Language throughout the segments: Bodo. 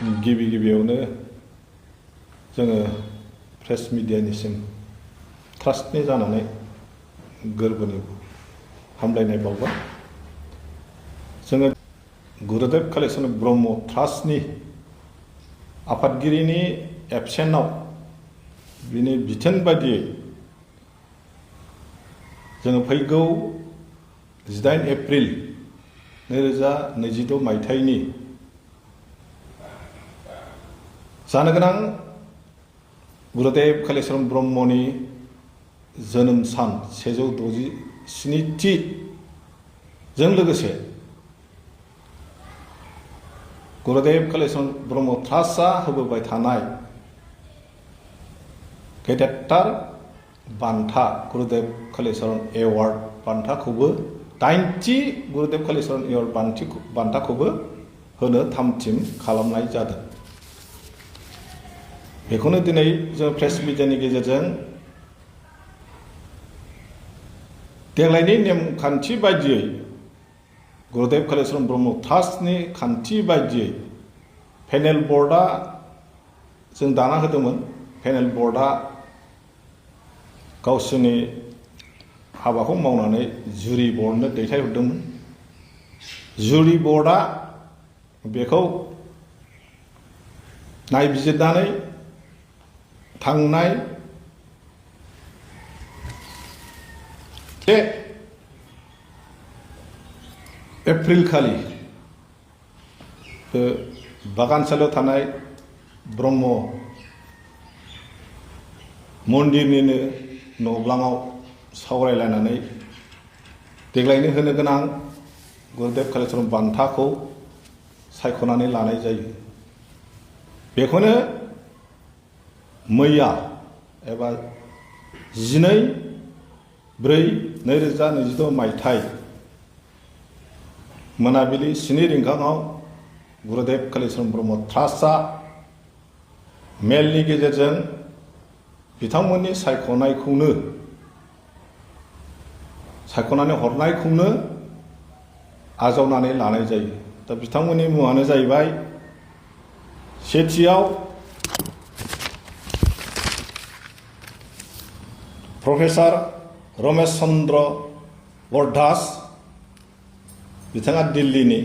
गिबियावनो जोङो प्रेस मिडियानिसिम ट्रास्टनि जानानै गोरबोनि हामलायनाय बावबाय। जोङो गुरुदेव कालिचरण ब्रह्म ट्रास्टनि आफादगिरिनि एबसेन्टआव बिनि बिथोन बायदियै जोङो फैगौ 18 एप्रिल 2026 मायथाइनि जानो गोनां गुरुदेव कालिचरण ब्रह्मनि जोनोम सान 167थि जों लोगोसे गुरुदेव कालिचरण ब्रह्म ट्रास्टआ होबोबाय थानाय गेदेरथार बान्था गुरुदेव कालिचरण एवार्ड बान्थाखौबो 80 गुरुदेव कालिचरण एवार्ड बान्थाखौबो होनो थामथिम खालामनाय जादों। बेखौनो दिनै जों प्रेस मिडियानि गेजेरजों देग्लायनि नेमखान्थि बायदियै गुरुदेव कालिचरण ब्रह्म ट्रास्टनि खान्थि बायदियै पेनेल बर्डआ जों दाना होदोंमोन। पेनेल बर्डआ गावसोरनि हाबाखौ मावनानै जुरि बर्डनो दैथायहरदोंमोन। जुरि बर्डआ बेखौ नायबिजिरनानै थांनाय 1 एप्रिल खालि बागानसालियाव थानाय ब्रह्म मन्दिरनिनो न'ब्लाङाव सावरायलायनानै देग्लायनो होनो गोनां गुरुदेव कालिचरण बान्थाखौ सायख'नानै लानाय जायो। बेखौनो मैया एबा 12/4/2026 मायथाइ मोनाबिलि 7 रिंगाङाव गुरुदेव कालिचरण ब्रह्म ट्रास्टआ मेलनि गेजेरजों बिथांमोननि सायख'नानै हरनायखौनो आजावनानै लानाय जायो। दा बिथांमोननि मुङानो जाहैबाय सेथियाव प्रफेसार रमेश चन्द्र बरदास, बिथाङा दिल्लीनि।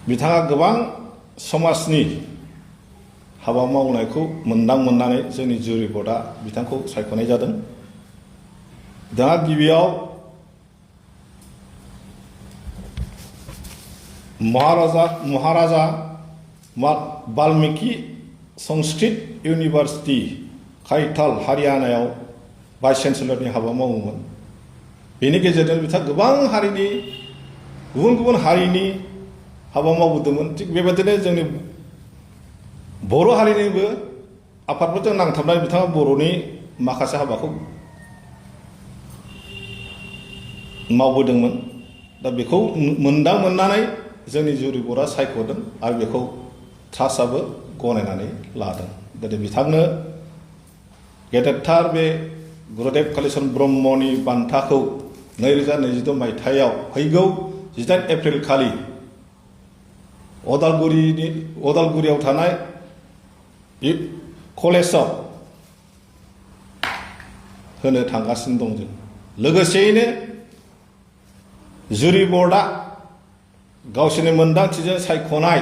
बिथाङा गोबां समाजनि हाबा मावनायखौ मोननानै जोंनि जुरि बर्डआ बिथांखौ सायख'नाय जादों। दा गिबियाव महाराजा वाल्मीकि संस्कृत इउनिभार्सिटि काइथाल हारियानायाव भाइस चेन्सेलरनि हाबा मावोमोन। बेनि गेजेरजों बिथाङा गोबां हारिनि गुबुन हारिनि हाबा मावबोदोंमोन। थिग बेबायदिनो जोंनि बर' हारिनिबो आफादफोरजों नांथाबनानै बिथाङा बर'नि माखासे हाबाखौ मावबोदोंमन। दा बेखौ मोननानै जोंनि जुरि बर्डआ सायख'दों आरो बेखौ ट्रास्टआबो गनायनानै लादों। दा बिथांनो गेदेरथार बे गुरुदेव कालिचरण ब्रह्मनि बान्थाखौ 2026 मायथाइयाव फैगौ 18 एप्रिल खालि अदालगुरियाव थानाय कलेजाव होनो थांगासिनो दं जों। लोगोसेयैनो जुरि बर्डआ गावसोरनि मोनदांथिजों सायख'नाय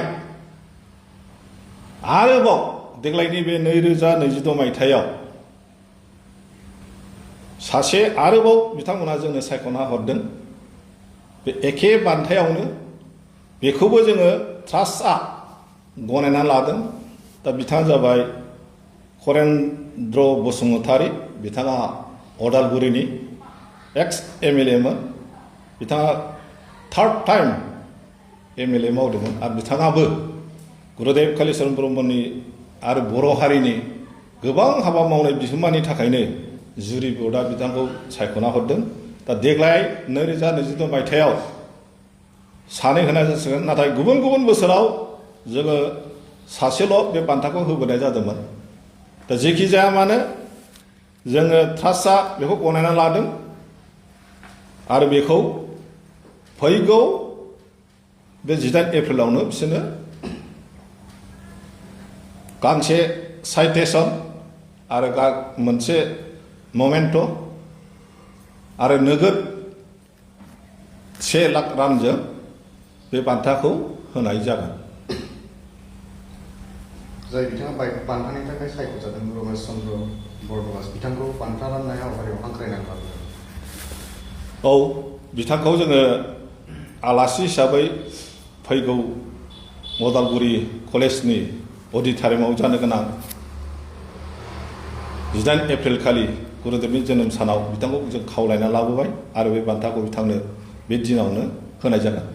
आरोबाव देग्लायनि बे 2026 मायथाइयाव सासे आरोबाव बिथांमोनहा जोंनो सायख'ना हरदों। बे एखे बान्थायावनो बेखौबो जोङो ट्रास्टआ गनायना लादों। दा बिथाङा जाबाय हरेन्द्र बसुमतारी। बिथाङा अदालगुरिनि एक्स MLA मोन। बिथाङा 3rd टाइम MLA मावदोंमोन आरो बिथाङाबो गुरुदेव कालिचरण ब्रह्मनि आरो बर' हारिनि गोबां हाबा मावनाय बिहोमानि थाखायनो जुरि बर्डआ बिथांखौ सायख'ना हरदों। दा देग्लाय 2026 मायथाइयाव सानै होनाय जासिगोन। नाथाय गुबुन बोसोराव जोङो सासेल' बे बान्थाखौ होबोनाय जादोंमोन। दा जेखि जाया मानो जोङो ट्रास्टआ बेखौ गनायना लादों आरो बेखौ फैगौ बे 18 एप्रिलावनो बिसोरनो गांसे साइटेसन आरो मोनसे ममेन्ट' आरो नोगोद 1 लाख रांजों बे बान्थाखौ होनाय जागोन। जाय बिथाङा बान्थानि थाखाय सायख'जादों रमेश चन्द्र बरद'राज बिथांखौ बान्था राननाय हाबाफारियाव हांख्रायनानै लाबोदों। औ, बिथांखौ जोङो आलासि हिसाबै फैगौ मदालगुरि कलेजनि अडिट'रियामाव जानो गोनां 18 एप्रिल खालि गुरुदेबनि जोनोम सानाव बिथांखौ जों खावलायना लाबोबाय आरो बे बान्थाखौ बिथांनो बे दिनावनो होनाय जागोन।